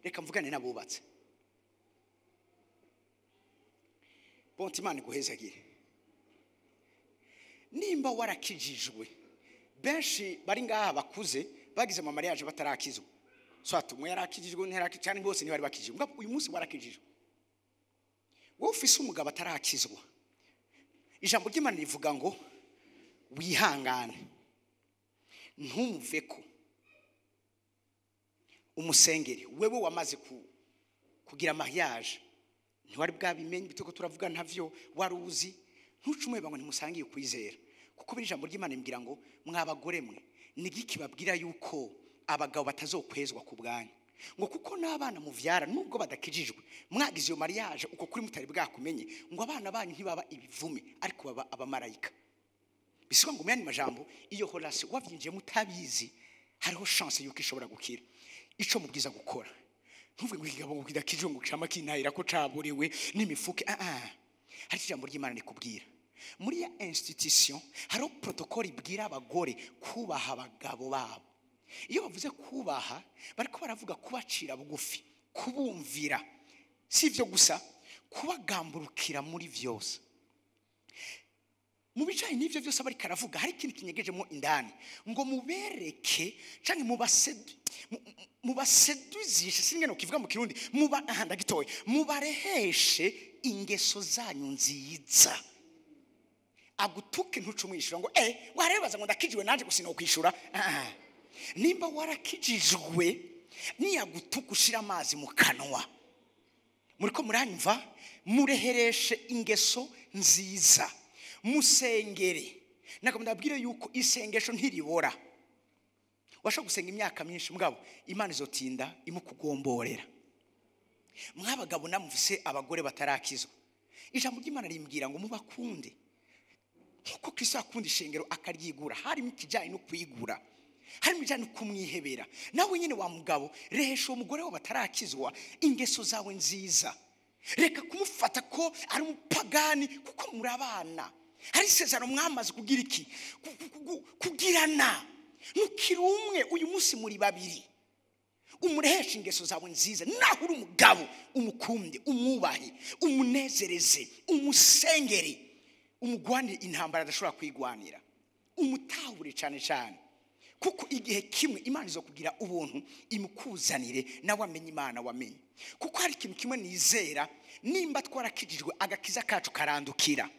Reka mvugane n'abubatse. Bonti Imana iguhezagire. Nimba warakijijwe, benshi bari ngaha bakuze bagize ama mariage batarakizwa, soit umwe yarakijijwe ntiyarakijijwe, cyane bose ntibari bakijijwe. Mugabo uyu munsi warakijijwe, wowe ufise umugabo atarakizwa, ijambo ry'Imana rivuga ngo wihangane ntumuveko, umusengere. Wewe wamaze kugira mariage ntiwari bwabimenye, bitoko turavuga ntavyo wari uzi, ntucumwe ngo ntimusangiye kwizera. Kuko biri ijambo ry'Imana imbwira ngo mwabagore mwe nigiki babwira yuko abagabo batazokwezwa ku bwanyu, ngo kuko n'abana muvyara nubwo badakijijwe mwagize iyo mariage uko kuri mutari bwakumenye, ngo abana banyu ntibaba ibivume ariko baba abamarayika. Bisaba ngo muyandi majambo iyo relation wavyinjiye mutabizi hariho chance yuko ishobora gukira. Ico mubwiza gukora, ntuvuge ngo ikigabo ngo kidakijwe ngo cama kinahira ko caburiwe n'imifuke. Hari ijambo ry'Imana rikubwira muri ya institution hariho protocole ibwira abagore kubaha abagabo babo. Iyo bavuze kubaha bariko baravuga kubacira bugufi, kubumvira, si ivyo gusa, kubagamburukira muri vyose. Mu bijanye n'ivyo byose bari karavuga, hari ikintu kinyegejemo indani ngo mubereke canke mubaseduzishe, singe no kivuga mu Kirundi, muba ahanda gitoye, mubareheshe ingeso zanyu nziza. Agutuke ntucumwishura ngo warebaza ngo ndakijwe nanje gusa no kwishura. Nimba warakijijwe niyagutuka ushira amazi mu kanwa. Muriko muranyumva? Murehereshe ingeso nziza, musengere. Nako ndabwire yuko isengesho ntiribora. Washobora gusenga imyaka myinshi mugabo Imana izotinda imukugomborera. Mwabagabo namuvise abagore batarakizwa, ijambo ry'Imana rimbwira ngo mubakunde nkuko Kristo akunda ishengero akaryigura. Harimo ikijyanye no kwigura, harimo ibijyanye no kumwihebera. Nawe nyine wa mugabo, rehesha uwo mugore we batarakizwa ingeso zawe nziza. Reka kumufata ko ari umupagani, kuko murabana. Hari isezerano mwamaze kugira iki? Kugirana. Ntukiri umwe, uyu munsi muri babiri. Umureheshe ingeso zawe nziza. Naho uri umugabo, umukunde, umwubahe, umunezereze, umusengere, umugwanire intambara adashobora kwigwanira, umutahure cyane cyane. Kuko igihe kimwe Imana izokugira ubuntu imukuzanire, nawe amenye Imana wamenye. Kuko hari ikintu kimwe nizera, nimba twarakijijwe agakiza kacu karandukira.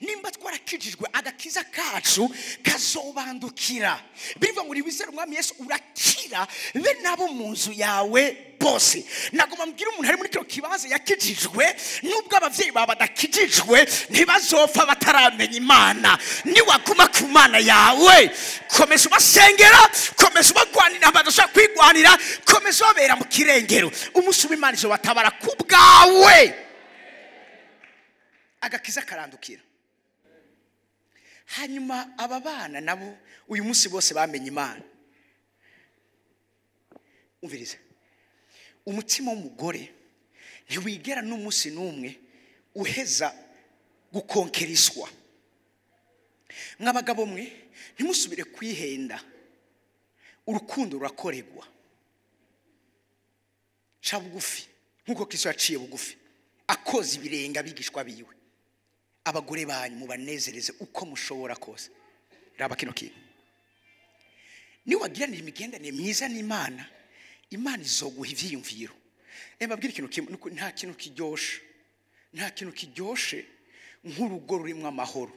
Nimba twarakijijwe agakiza kacu kazobandukira. Bivuga ngo wizere Umwami Yesu urakira be nabo mu nzu yawe bose. Nagomba mbwira umuntu ari muri kino kibanza yakijijwe, nubwo abavyeyi baba badakijijwe ntibazopfa bataramenya Imana. Niwaguma ku Mana yawe, komeza ubasengera, komeza ubagwanira badashobora kwigwanira, komeza ubabera mu kirengero. Umunsi w'Imana izobatabara ku bwawe. Agakiza karandukira. Hanyuma aba bana nabo uyu munsi bose bamenye Imana. Umvirize, umutima w'umugore ntiwigera n'umunsi n'umwe uheza gukonkeriswa. Mwabagabo mwe ntimusubire kwihenda, urukundo rurakoregwa. Ca bugufi nkuko Kristo yaciye bugufi akoza ibirenge abigishwa biwe. Abagore banyu mubanezereze uko mushobora kose. Raba kino kintu, niwagiranira imigenderanire myiza n'Imana, Imana izoguha ivyiyumviro. Mbabwire ikintu kimwe, nta kintu kiryoshe, nta kintu kiryoshe nk'urugo rurimwo amahoro.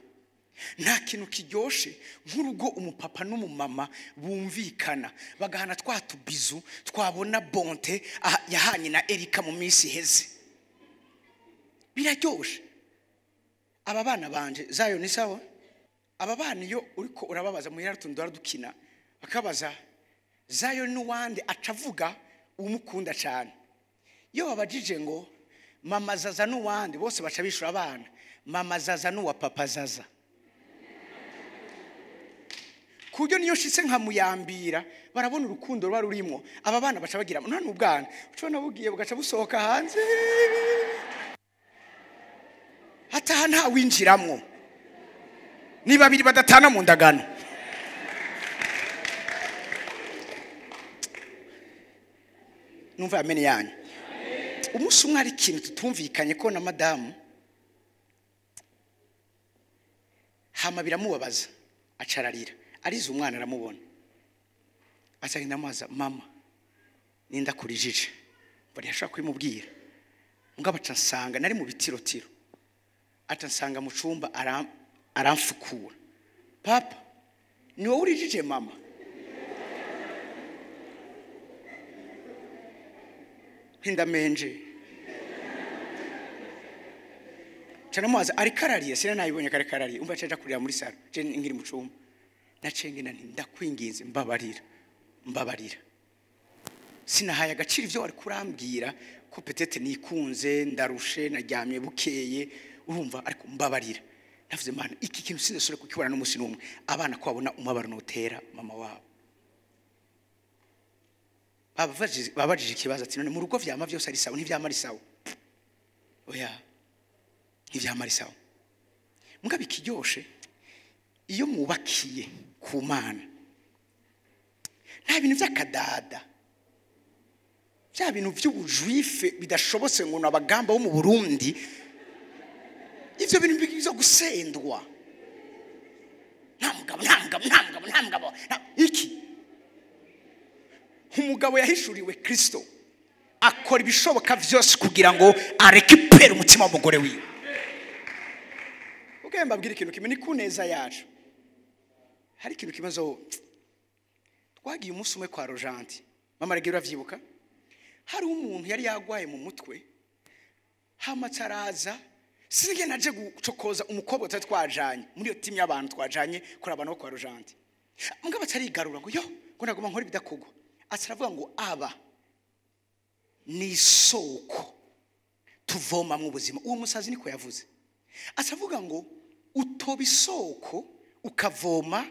Nta kintu kiryoshe nk'urugo umupapa n'umumama bumvikana, bagahana twa tubizu twabona bonte yahanye na Erika mu minsi iheze. Biraryoshe. Aba bana banje zayo ni sawa. Aba bana iyo uriko urababaza muhira rutundo dukina, bakabaza zayo n'uwande acavuga umukunda cyane. Iyo babajije ngo mama Zaza n'uwande, bose baca bishura abana mama Zaza n'uwa papa Zaza. Kubyo niyo shitse nkamuyambira barabona urukundo ruba rurimo. Aba bana baca bagira none ubwana ucona bugiye bugaca busohoka hanze, hataha nta winjiramwo. Ni babiri badatana mu ndagano. Numva amene yanyu. Umunsi umwe hari ikintu tutumvikanye ko na madamu, hama biramubabaza acararira, arize umwana aramubona, acagenda amubaza mama ninda kurijije, bari yashaka kubimubwira. Mugabo aca nsanga nari mu bitirotiro, aca nsanga mu cumba aramfukura, papa ni wowe urijije mama? Ndamenje canamubaza ari karariye, sina nayibonye kare karariye. Umva aca kurira muri salo, je nkiri mu cumba, nacengena nti ndakwinginze mbabarira, mbabarira, sinahaye agaciro ivyo wari kurambwira ko petete nikunze, ndarushe, naryamye bukeye, urumva, ariko mbabarira. Navuze Mana iki kintu sinzosubira kukibona n'umunsi n'umwe. Abana ko babona umubabaro notera mama wabo. Babajije ikibazo ati none mu rugo vyama vyose ari sawa? Ntivyama ari sawa. Oya, ntivyama ari sawa. Mugabo ikiryoshe iyo mwubakiye ku Mana, nta bintu vy'akadada, bya bintu vy'ubujuife bidashobotse ngo nabagamba bo mu Burundi, ivyo bintu bizo gusendwa. Nta mugabo, nta mugabo, nta mugabo, nta mugabo. Iki umugabo yahishuriwe Kristo akora ibishoboka byose kugira ngo arekipere umutima w'umugore wiwe. Ubwo mbabwira ikintu kimwe, ni ku neza yacu. Hari ikintu kibazo. Twagiye umunsi umwe kwa Rojanti, mama aragira, uravyibuka, hari umuntu yari yagwaye mu mutwe, hamataraza sinige naje gucokoza umukobwa twari twajanye muri iyo timu y'abantu twajanye kuri abantu bo kwa Rojanti. Mugabo atarigarura ngo yo ngo nagoma nkora ibidakogwa, ataravuga ngo aba ni isoko tuvoma mu buzima. Uwo musazi niko yavuze, atavuga ngo utoba isoko ukavoma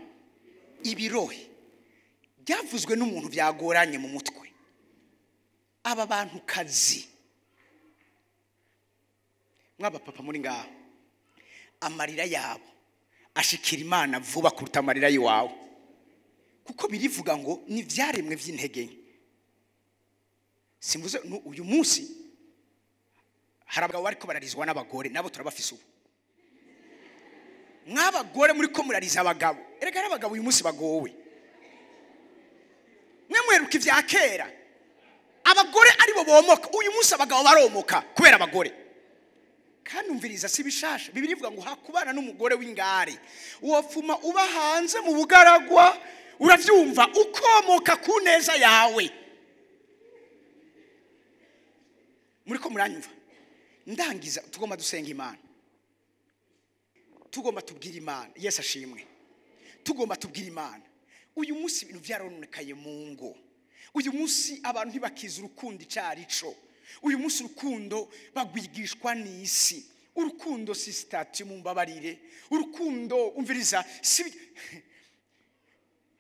ibirohe. Byavuzwe n'umuntu byagoranye mu mutwe. Aba bantu kazi mwaba papa muri ngaho, amarira yabo ashikira Imana vuba kuruta amarira yiwawe, kuko birivuga ngo ni vyaremwe vy'intege nke. Simvuze uyu munsi hari abagabo bariko bararizwa n'abagore, nabo turabafise ubu. Mw'abagore muri ko murariza abagabo, erega ari abagabo uyu munsi bagowe. Mwe mweruka ivya kera, abagore aribo bomoka, uyu munsi abagabo baromoka kubera abagore. Kandi umviriza si bishasha, Bibiliya ivuga ngo hakubana n'umugore w'ingare, wofuma uba hanze mu bugaragwa, uravyumva, ukomoka ku neza yawe. Muri ko muranyumva? Ndangiza, tugomba dusenga Imana, tugomba tubwira Imana. Yesu ashimwe. Tugomba tubwira Imana. Uyu munsi ibintu byarononekaye mu ngo. Uyu munsi abantu ntibakiza urukundo icarico. Uyu munsi urukundo bagwigishwa n'isi. Urukundo si statue, mumbabarire. Urukundo umviriza si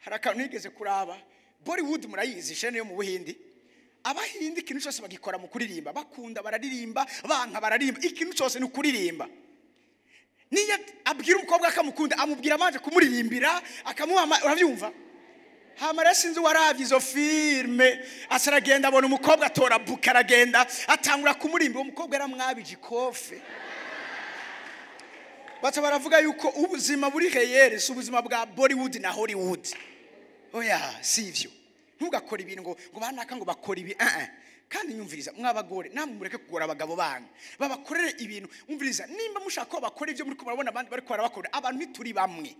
hari akantu nigeze kuraba. Bollywood murayizi, shene yo mu Buhindi. Abahindi ikintu cyose bagikora mu kuririmba, bakunda bararirimba, banka bararirimba, ikintu cyose ni ukuririmba. Niyo abwira umukobwa akamukunda, amubwira amanje kumuririmbira, akamuha, uravyumva? Hamara sinzi waravye izo filme, asaragenda abona umukobwa atora buka aragenda atangura kumurimba, uwo mukobwa yaramwabije ikofe. Baca baravuga yuko ubuzima buri réel si ubuzima bwa Bollywood na Hollywood. Oya, si ivyo. Ntugakora ibintu ngo banaka ngo bakora ibi. Kandi nyumviriza mw'abagore, namwe mureke kugora abagabo banyu babakorere ibintu. Umviriza, nimba mushaka ko bakora ivyo muri ko murabona abandi bariko barabakora, abantu ntituri bamwe.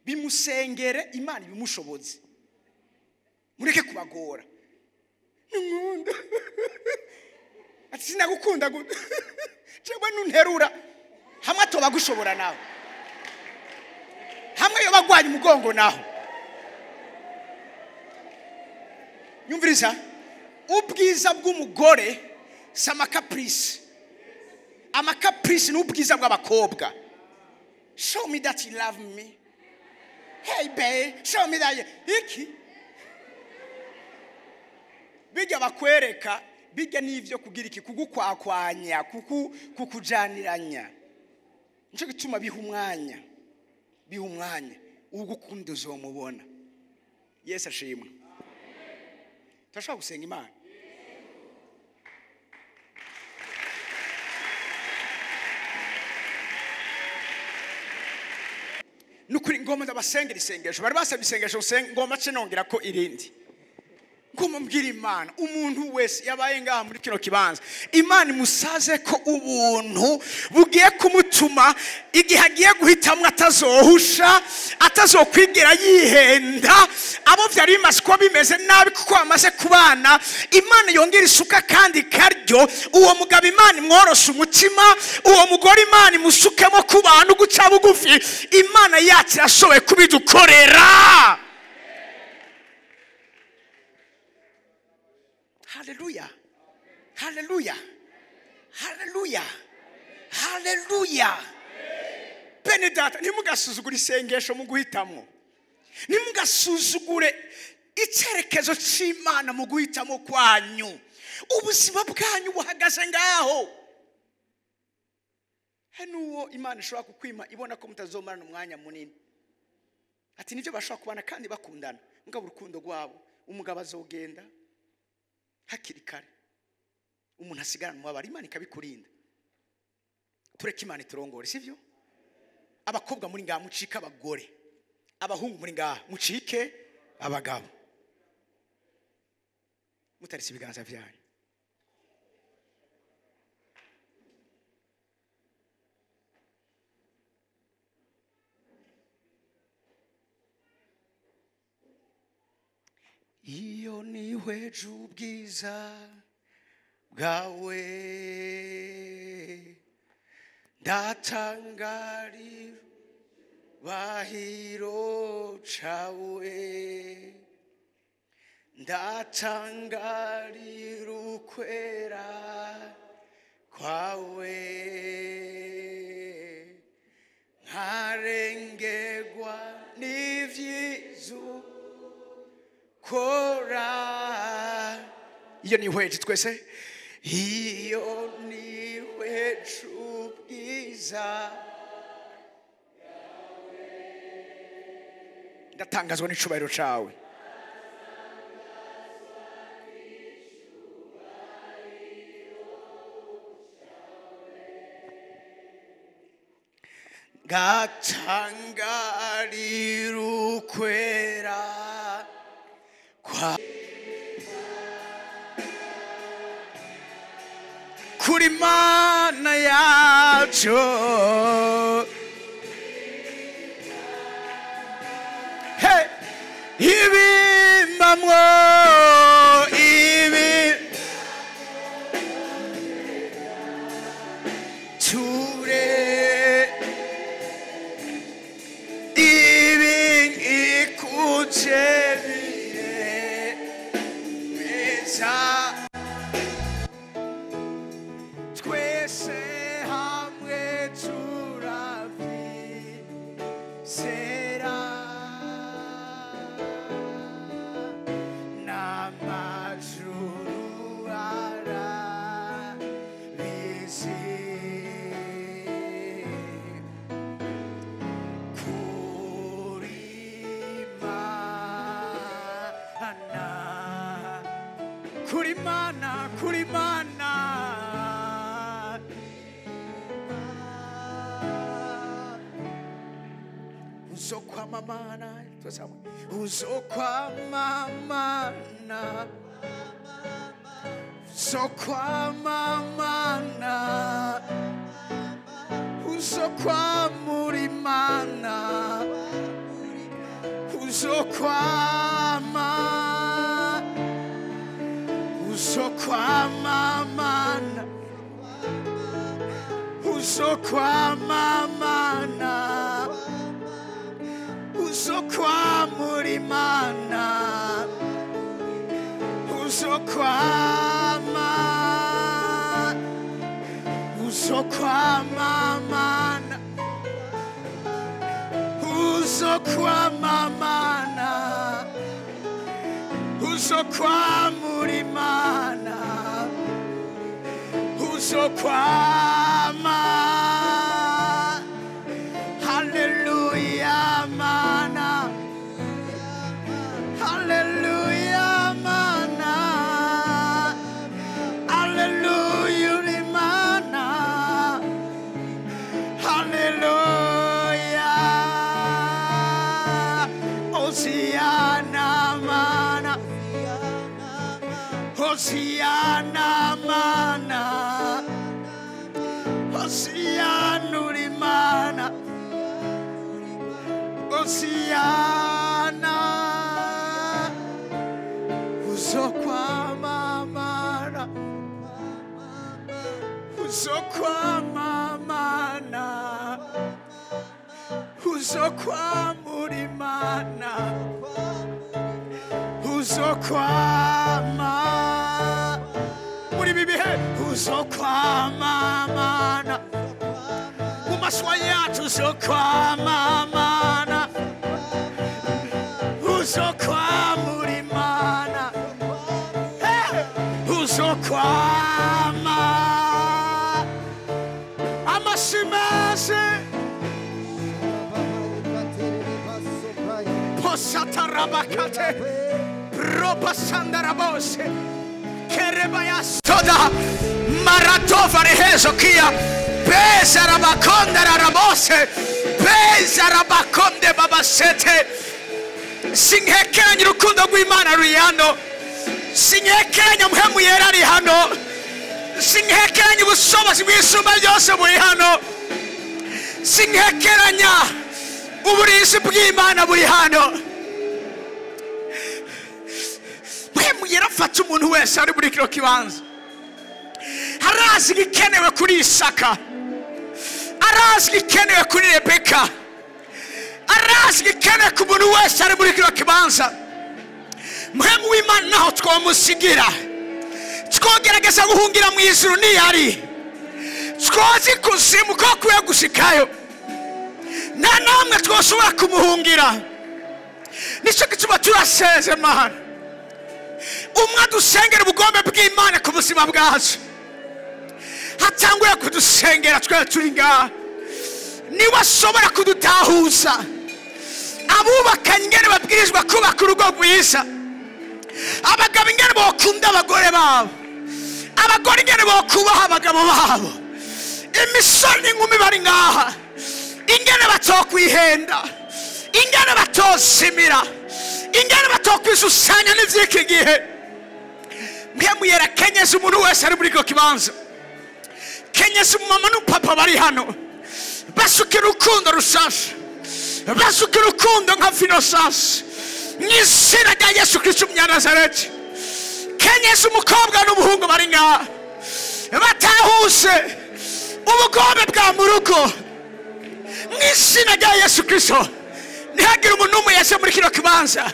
Bimusengere Imana ibimushoboze, mureke kubagora. Nkunda ati sinagukunda cyangwa nunterura hamwe atoba gushobora nawe, hamwe yo bagwanya umugongo naho. Nyumviriza, ubwiza bw'umugore si amakaprisi. Amakaprisi ni ubwiza bw'abakobwa. Show me that you love me. Hey babe, show me that you... Iki bijya bakwereka, bijya n'ivyo kugira iki, kugukwakwanya, kukujaniranya. Nico gituma biha umwanya, biha umwanya ugukunda uzomubona. Yesu ashimwe. Turashobora gusenga Imana. Nukuri ngoma ndabasengera isengesho, bari basabye isengesho, ngoma ce nongera ko irindi. Ngoma mbwira Imana, umuntu wese yabaye ngaha muri kino kibanza, Imana imusaze ko ubuntu bugiye kumutuma igihe agiye guhitamwo atazohusha, atazokwigera yihenda. Abo vyari bimaze kuba bimeze nabi kuko bamaze kubana, Imana yongera isuka kandi karyo. Uwo mugabo Imana imworoshe umutima, uwo mugore Imana imusukemo ku bantu guca bugufi. Imana yacu irashoboye kubidukorera. Hallelujah. Hallelujah. Hallelujah. Hallelujah. Bene data, ntimugasuzugure isengesho mu guhitamwo. Ntimugasuzugure icyerekezo cy'Imana mu guhitamo kwanyu. Ubuzima bwanyu buhagaze ngaho. Hanuwo Imana ishobora kukwima ibona ko mutazomarana umwanya munini. Ati nivyo bashobora kubana kandi bakundana, mugabo urukundo rwabo umugabo azogenda hakiri kare, umuntu asigarana umubabaro. Imana ikabikurinda. Tureke Imana iturongore, sivyo? Abakobwa muri ngaha mucika abagore. Abahungu muri ngaha mucike abagabo, mutaritse ibiganza byanyu. Iyo nihweje ubwiza bwawe, ndatangarira bahiro cawe, ndatangarira ukwera kwawe, nkarengerwa n'ivyiza ukora. Iyo nihweje twese, iyo nihweje ubwiza, ndatangazwa n'icubahiro cawe. Ngatangarira ukwera kwa kuri Mana yacu. Hey, ibimbamwo ibi ture ibi ikuje meza twese hamwe turavyizera n'amajuru arabizi kuri Mana, kuri Mana, kuri Mana. Uzokwamamana twese hamwe, uzokwamamana, uzokwamamana, uzokwamurimana, uzokwama, uzokwamamana, uzokwamamana, uzokwamurimana, uzokwama, uzokwamamana, uzokwamamana, uzokwamurimana, uzokwama. Hallelujah mana, hallelujah mana, hallelujah mana, hallelujah. Hosiana mana, Hosiana mana, Hosiana mana, Hosiana. Uzokwamamana, uzokwamamana, uzokwamurimana, uzokwama muri ibi bihe, uzokwamamana mu maswa yacu, uzokwamamana, uzokwamurimana, hey! Uzokwama amashimese posatarabakate Beza rabakonda rarabose. Beza rabakonde babasete. Sinkekeranya urukundo rw'Imana ruri hano. Sinkekeranya Mpwemu Yera ari hano. Sinkekeranya ubushobozi bw'isumba byose buri hano. Sinkekeranya uburinzi bw'Imana buri hano. Mpwemu Yera afata umuntu wese ari muri kino kibanza. Arazi igikenewe kuri Isaka. Arazi igikenewe kuri Rebeka. Arazi igikenewe ku muntu wese ari muri kino kibanza. Mpwemu w'Imana naho twamusigira. Twogerageza guhungira mu ijuru niyari. Twozi kuzimu ko akwiye gushikayo. Nta namwe twoshobora kumuhungira. Nicyo gituma turaseze Mana. Umwe adusengera ubugombe bw'Imana ku buzima bwacu. Hatanguye kudusengera twe turi ngaha. Niwe ashobora kudutahuza. Abubakanye ingene babwirizwa kubaka urugo rwiza. Abagabo ingene bokunda abagore babo. Abagore ingene bokubaha abagabo babo. Imisore n'inkumi bari ngaha. Ingene batokwihenda. Ingene batosimira. Ingene batokwisusanya n'ivy'iki gihe. Mpwemu Yera kenyeza umuntu wese ari muri kino kibanza. Kenyeza umumama n'umupapa bari hano. Basuka urukundo rushasha. Basuka urukundo nka vino shasha. Mu izina rya Yesu Kristo umunyanazareti. Kenyeza umukobwa n'umuhungu bari ngaha. Batahuse ubugome bwa mu rugo. Mu izina rya Yesu Kristo. Ntihagire umuntu n'umwe yaje muri kino kibanza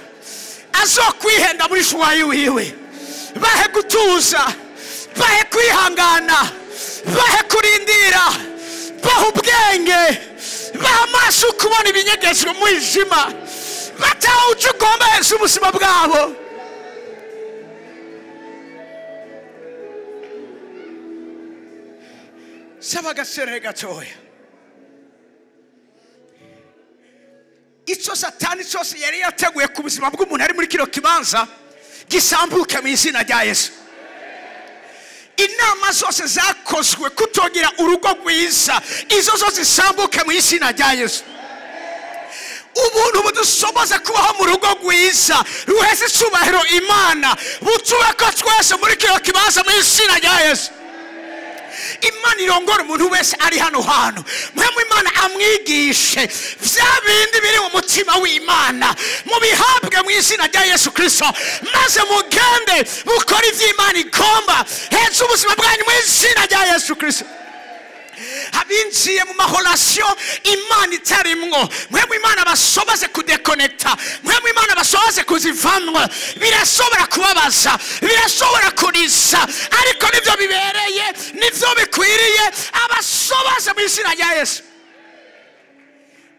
azokwihenda muri shwayi wiwe. Bahe gutuza, bahe kwihangana, bahe kurindira, bahe ubwenge, bahe amaso kubona ibinyegezwa mu mwijima. Batahuje ugomba ubuzima bwabo. Saba agasere gatoya. Icyo Satani cyose yari yateguye ku buzima bw'umuntu ari muri kino kibanza gisambuke mu izina rya Yesu. Inama zose zakozwe kutogira urugo rwiza, izo zose zisambuke mu izina rya Yesu. Ubuntu budusoboza kubaho mu rugo rwiza ruheze icyubahiro Imana butube ko twese muri kino kibanza mu izina rya Yesu. Imana irongora umuntu wese ari hano hantu. Mpwemu Imana amwigishe vya bindi biri mu mutima w'Imana, mubihabwe mu izina rya Yesu Kristo, maze mugende mukore ivyo Imana igomba. Heza ubuzima bwanyu mu izina rya Yesu Kristo. Abinjiye mu mahorasiyo Imana itarimwo, Mpwemu Imana basobaze kudekonekta, Mpwemu Imana basobaze kuzivamwo. Birashobora kubabaza, birashobora kuriza, ariko nivyo bibereye, nivyo bikwiriye. Abasobaze mu izina rya Yesu.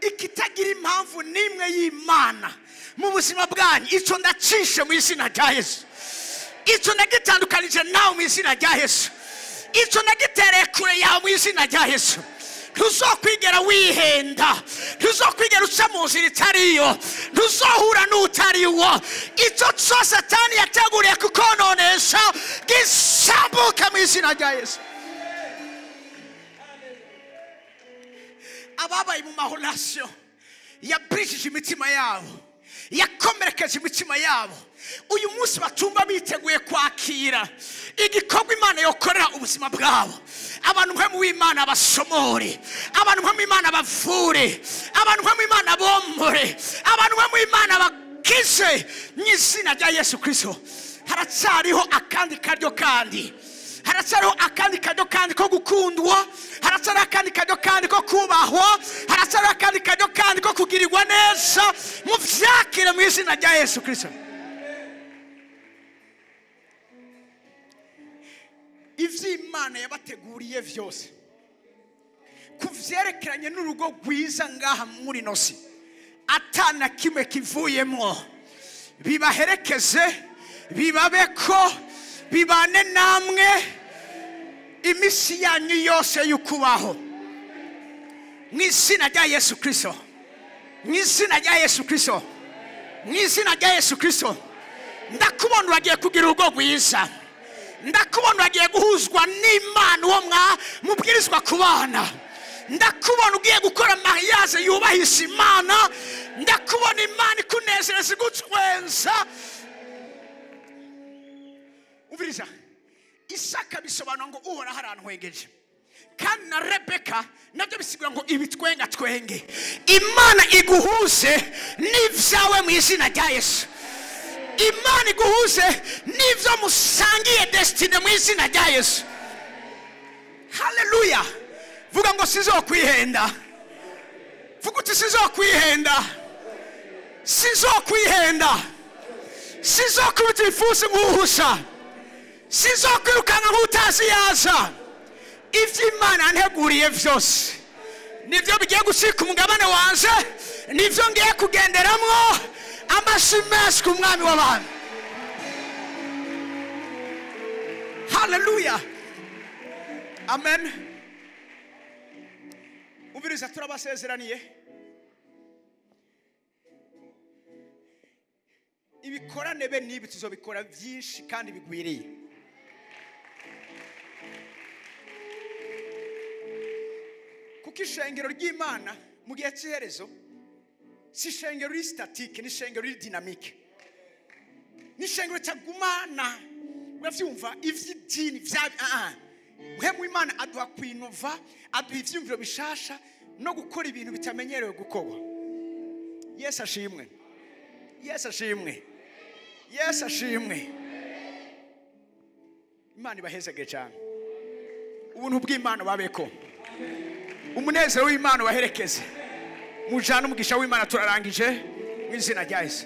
Ikitagira impamvu n'imwe y'Imana mu buzima bwanyu, ico ndacishe mu izina rya Yesu. Ico ndagitandukanije nawe mu izina rya Yesu. Icyo ndagitereye kure yawe mu izina rya Yesu. Ntuzokwigera wihenda, ntuzokwigera uca mu nzira itariyo, ntuzohura n'utariwo. Icyo cyose Satani yateguriye kukononesha gisambuke mu izina rya Yesu. Ababaye mu mahorasiyo yabrishije imitima yabo, yakomerekeje imitima yabo, uyu munsi batumva biteguye kwakira igikorwa Imana yokorera ubuzima bwabo. Abantu Mpwemu w'Imana basomore, abantu Mpwemu w'Imana bavure, abantu Mpwemu w'Imana bomore, abantu Mpwemu w'Imana bakize mu izina rya Yesu Kristo. Haracyariho akandi karyo kandi. Haracyariho akandi karyo kandi ko gukundwa, haracyariho akandi karyo kandi ko kubahwa, haracyariho akandi karyo kandi ko kugirirwa neza. Muvyakire mu izina rya Yesu Kristo. Ivyo Imana yabateguriye vyose kuvyerekeranye n'urugo rwiza ngaha muri nosi, atana kimwe kivuyemwo, bibaherekeze, bibabeko, bibane namwe imisi yanyu yose y'ukubaho. Mu izina rya Yesu Kristo, mu izina rya Yesu Kristo, mu izina rya Yesu Kristo. Ndakubona uragiye kugira urugo rwiza. Ndakubona ugiye guhuzwa n'Imana uwo mubwirizwa kubana. Ndakubona ugiye gukora mariage yubahisha Imana. Ndakubona Imana ikunezereza igutwenza. Umviriza, Isaka bisobanura ngo Uhoraho arantwengeje, kandi na Rebeka nabyo bisigura ngo ibitwenga twenge. Imana iguhuze n'ibyawe mu izina rya Yesu. Imana iguhuze n'ibyo musangiye destiny mu izina rya Yesu. Haleluya. Vuga ngo sizokwihenda. Vuga uti sizokwihenda. Sizokwihenda. Sizokubita ibifusi nk'uhusha. Sizokwirukanka nk'utazi yaza. Ivyo Imana yanteguriye vyose nivyo bigiye gucika umugabane wanje, nivyo ngiye kugenderamwo. Amashyi menshi ku mwami w'abantu. Haleluya, amen. Umviriza, turabasezeraniye ibikorane be n'ibi tuzobikora byinshi kandi bigwiriye. Kuko ishengero ry'Imana mu gihe cy'iherezo si ishengero riri statique, ni ishengero riri dynamique, ni ishengero ritagumana. Uravyumva ivy'idini vya muhemu Imana aduha kwinova, aduha ivyiyumviro bishasha no gukora ibintu bitamenyerewe gukorwa. Yesu ashimwe. Yesu ashimwe. Yesu ashimwe. Imana ibahezage cyane. Ubuntu bw'Imana babeko, umunezero w'Imana waherekeze. Mujana umugisha w'Imana. Turarangije mu izina rya Yesu.